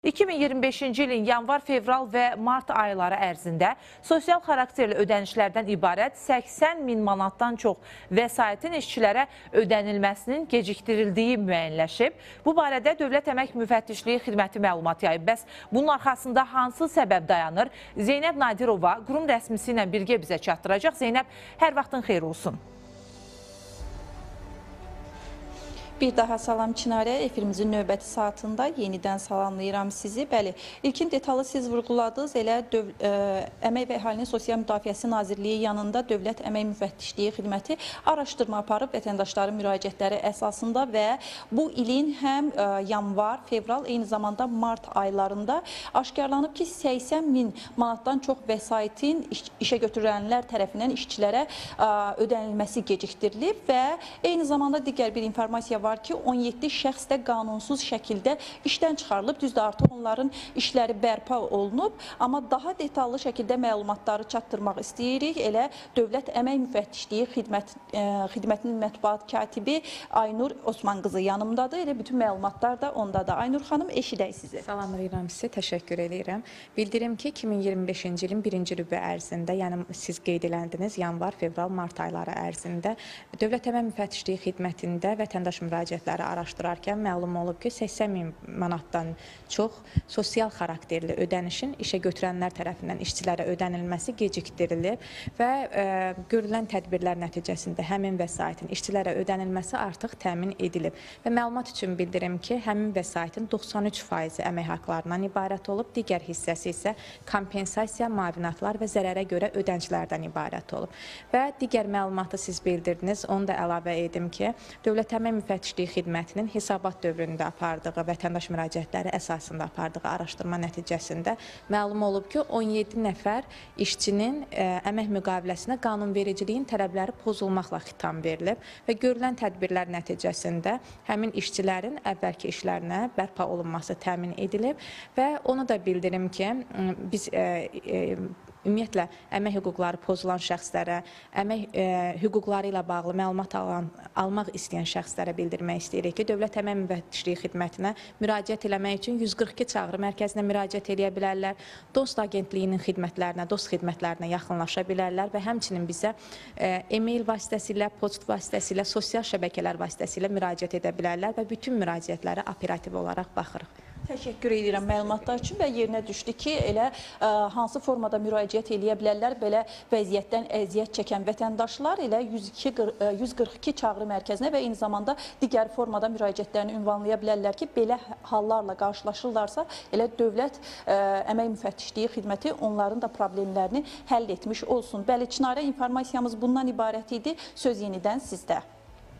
2025-ci ilin yanvar, fevral və mart ayları ərzində sosial xarakterli ödənişlərdən ibarət 80 min manatdan çox vəsaitin işçilərə ödənilməsinin gecikdirildiyi müəyyənləşib. Bu barədə Dövlət Əmək Müfəttişliyi Xidməti məlumat yayıb. Bəs bunun arxasında hansı səbəb dayanır? Zeynəb Nadirova qurum rəsmisi ilə birgə bizə çatdıracaq. Zeynəb, hər vaxtın xeyir olsun. Bir daha salam Çinarə, efirimizin növbəti saatında yenidən salamlayıram sizi. Bəli, ilkin detalı siz vurğuladınız, elə Əmək və Əhalinin Sosial Müdafiəsi Nazirliyi yanında Dövlət Əmək Müfəttişliyi Xidməti araşdırma aparıb vətəndaşların müraciətləri əsasında və bu ilin həm yanvar, fevral, eyni zamanda mart aylarında aşkarlanıb ki, 80 min manatdan çox vəsaitin işə götürülənlər tərəfindən işçilərə ödənilməsi gecikdirilib və eyni zamanda digər bir informasiya var ki, 17 şəxs də qanunsuz şəkildə işdən çıxarılıb. Düzdür, artıq onların işləri bərpa olunub, amma daha detallı şəkildə məlumatları çatdırmaq istəyirik. Elə Dövlət Əmək Müfəttişliyi Xidmətinin mətbuat katibi Aynur Osman qızı yanımdadır. Elə bütün məlumatlar da ondadır. Aynur xanım, eşidək sizi. Salamlayıram sizi, təşəkkür edirəm. Bildirim ki, 2025-ci ilin birinci rübə ərzində, yəni siz qeyd eləndiniz, yanvar, fevral, mart ayları ərzində Dövlət Əmək Müfəttişliyi Xidmətində vətəndaş müraciətləri araşdırarkən məlum olub ki, 80 min manatdan çox sosial xarakterli ödənişin işə götürənlər tərəfindən işçilərə ödənilməsi gecikdirilib və görülən tədbirlər nəticəsində həmin vəsaitin işçilərə ödənilməsi artıq təmin edilib. Və məlumat üçün bildirim ki, həmin vəsaitin 93% əmək haqlarından ibarət olub, digər hissəsi isə kompensasiya, müavinatlar və zərərə görə ödənclərdən ibarət olub. Və digər məlumatı siz bildirdiniz, onu da əlavə edim ki, Dövlət Əmək Müfəttişliyi Xidmətinin hesabat dövründə apardığı, vətəndaş müraciətləri əsasında apardığı araşdırma nəticəsində məlum olub ki, 17 nəfər işçinin əmək müqaviləsinə qanunvericiliyin tələbləri pozulmaqla xitam verilib və görülən tədbirlər nəticəsində həmin işçilərin əvvəlki işlərinə bərpa olunması təmin edilib və onu da bildirim ki, biz ümumiyyətlə, əmək hüquqları pozulan şəxslərə, əmək hüquqları ilə bağlı məlumat almaq istəyən şəxslərə bildirmək istəyirik ki, Dövlət Əmək Müfəttişliyi Xidmətinə müraciət eləmək üçün 142 çağrı mərkəzinə müraciət eləyə bilərlər, Dost Agentliyinin xidmətlərinə, Dost xidmətlərinə yaxınlaşa bilərlər və həmçinin bizə e-mail vasitəsilə, poçt vasitəsilə, sosial şəbəkələr vasitəsilə müraciət edə bilərlər və bütün müraciətlərə operativ olaraq baxırıq. Təşəkkür edirəm məlumatlar üçün və yerinə düşdü ki, elə hansı formada müraciət eləyə bilərlər belə vəziyyətdən əziyyət çəkən vətəndaşlar elə 142 çağrı mərkəzinə və eyni zamanda digər formada müraciətlərini ünvanlaya bilərlər ki, belə hallarla qarşılaşırlarsa, elə Dövlət Əmək Müfəttişliyi Xidməti onların da problemlərini həll etmiş olsun. Bəli, Çinarə, informasiyamız bundan ibarət idi. Söz yenidən sizdə.